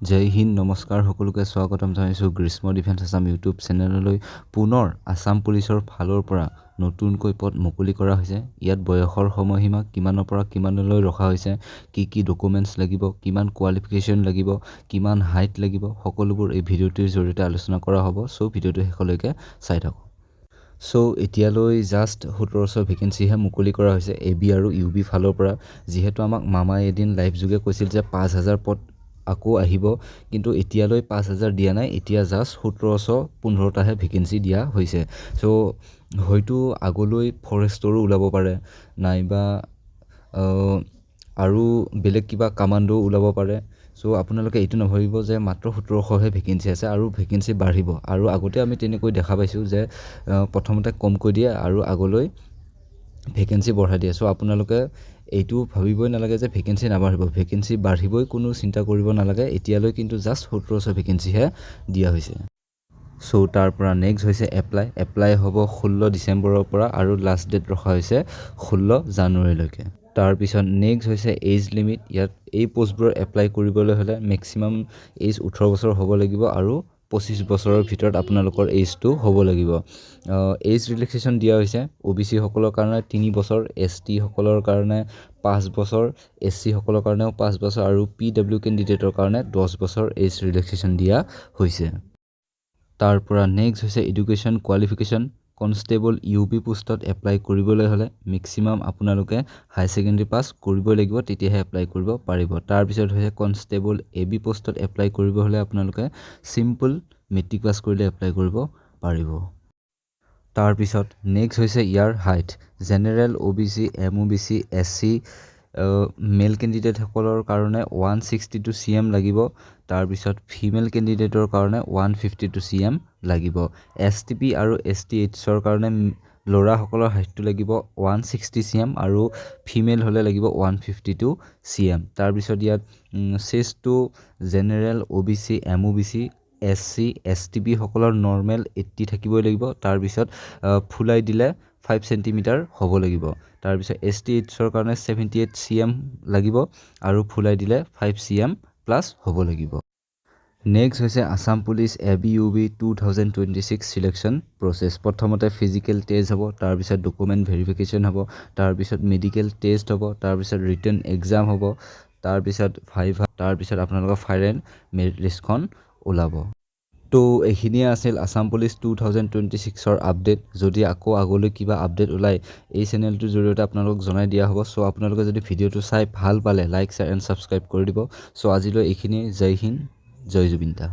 জয় হিন্দ, নমস্কাৰ, সকলোকে স্বাগতম জনাইছোঁ গ্ৰীষ্ম ডিফেন্স আছাম ইউটিউব চেনেললৈ। পুনৰ আছাম পুলিচৰ ফালৰ পৰা নতুনকৈ পদ মুকলি কৰা হৈছে। ইয়াত বয়সৰ সময়সীমা কিমানৰ পৰা কিমানলৈ ৰখা হৈছে, কি কি ডকুমেণ্টছ লাগিব, কিমান কোৱালিফিকেশ্যন লাগিব, কিমান হাইট লাগিব, সকলোবোৰ এই ভিডিঅ'টিৰ জৰিয়তে আলোচনা কৰা হ'ব। চ' ভিডিঅ'টো শেষলৈকে চাই থাকক। চ' এতিয়ালৈ জাষ্ট 1700 ভেকেঞ্চিহে মুকলি কৰা হৈছে এ বি আৰু ইউ বি ফালৰ পৰা। যিহেতু আমাক মামাই এদিন লাইভ যোগে কৈছিল যে 5000 পদ আকৌ আহিব, কিন্তু এতিয়ালৈ 5000 দিয়া নাই। এতিয়া জাষ্ট 1715টাহে ভেকেঞ্চি দিয়া হৈছে। চ' হয়তো আগলৈ ফৰেষ্টৰো ওলাব পাৰে, নাইবা আৰু বেলেগ কিবা কামাণ্ডো ওলাব পাৰে। চ' আপোনালোকে এইটো নাভাবিব যে মাত্ৰ 1700হে ভেকেঞ্চি আছে আৰু ভেকেঞ্চি বাঢ়িব। আৰু আগতে আমি তেনেকৈ দেখা পাইছোঁ যে প্ৰথমতে কমকৈ দিয়ে আৰু আগলৈ ভেকেঞ্চি বঢ়াই দিয়ে। চ' আপোনালোকে এইটো ভাবিবই নালাগে যে ভেকেঞ্চি নাবাঢ়িব, ভেকেঞ্চি বাঢ়িবই, কোনো চিন্তা কৰিব নালাগে। এতিয়ালৈ কিন্তু জাষ্ট 1700 ভেকেঞ্চিহে দিয়া হৈছে। চ' তাৰ পৰা নেক্সট হৈছে এপ্লাই। এপ্লাই হ'ব 16 ডিচেম্বৰৰ পৰা আৰু লাষ্ট ডেট ৰখা হৈছে 16 জানুৱাৰীলৈকে। তাৰপিছত নেক্সট হৈছে এইজ লিমিট। ইয়াত এই পষ্টবোৰৰ এপ্লাই কৰিবলৈ হ'লে মেক্সিমাম এইজ 18 বছৰ হ'ব লাগিব আৰু 25 বছৰৰ ভিতৰত আপোনালোকৰ এইজটো হ'ব লাগিব। এইজ ৰিলেক্সেশ্যন দিয়া হৈছে অ' বি চিসকলৰ কাৰণে 3 বছৰ, এছ টিসকলৰ কাৰণে 5 বছৰ, এছ চিসকলৰ কাৰণেও 5 বছৰ আৰু পি ডাব্লিউ কেণ্ডিডেটৰ কাৰণে 10 বছৰ এইজ ৰিলেক্সেশ্যন দিয়া হৈছে। তাৰ পৰা নেক্সট হৈছে education qualification. Constable U B পোষ্টত এপ্লাই কৰিবলৈ হ'লে মেক্সিমাম আপোনালোকে হাই ছেকেণ্ডেৰী পাছ কৰিবই লাগিব, তেতিয়াহে এপ্লাই কৰিব পাৰিব। তাৰপিছত হৈছে কনষ্টেবল এ বি পোষ্টত এপ্লাই কৰিব হ'লে আপোনালোকে চিম্পল মেট্ৰিক পাছ কৰিলে এপ্লাই কৰিব পাৰিব। তাৰপিছত নেক্সট হৈছে ইয়াৰ height. General, O' B C, M O' B C, S C মেল কেণ্ডিডেটসকলৰ কাৰণে 162 cm লাগিব। তাৰপিছত ফিমেল কেণ্ডিডেটৰ কাৰণে 152 cm লাগিব। এছ টি পি আৰু এছ টি এইচৰ কাৰণে ল'ৰাসকলৰ হাইটটো লাগিব 160 cm আৰু ফিমেল হ'লে লাগিব 152 cm। তাৰপিছত ইয়াত চেষ্টটো general, O' B C, M O' B C, S C, S T পিসকলৰ নৰ্মেল 80 থাকিবই লাগিব। তাৰপিছত ফুলাই দিলে 5 চেণ্টিমিটাৰ হ'ব লাগিব। তাৰপিছত এছ টি এইচৰ কাৰণে 78 cm লাগিব আৰু ফুলাই দিলে 5 cm plus হ'ব লাগিব। নেক্সট হৈছে Assam police A B U B 2026 selection process. প্ৰথমতে ফিজিকেল টেষ্ট হ'ব, তাৰপিছত ডকুমেণ্ট ভেৰিফিকেশ্যন হ'ব, তাৰপিছত মেডিকেল টেষ্ট হ'ব, তাৰপিছত ৰিটেন এক্সাম হ'ব, তাৰপিছত ভাইভা, তাৰপিছত আপোনালোকৰ ফাইনেল মেৰিট লিষ্টখন ওলাব। তো এইখিনিয়ে আছিল আছাম পুলিচ 2026ৰ আপডেট। যদি আকৌ আগলৈ কিবা আপডেট ওলায়, এই চেনেলটোৰ জৰিয়তে আপোনালোকক জনাই দিয়া হ'ব। চ' আপোনালোকে যদি ভিডিঅ'টো চাই ভাল পালে লাইক, শ্বেয়াৰ এণ্ড ছাবস্ক্ৰাইব কৰি দিব। চ' আজিলৈ এইখিনিয়ে। জয় হিন্দ, জয় জুবিন দা।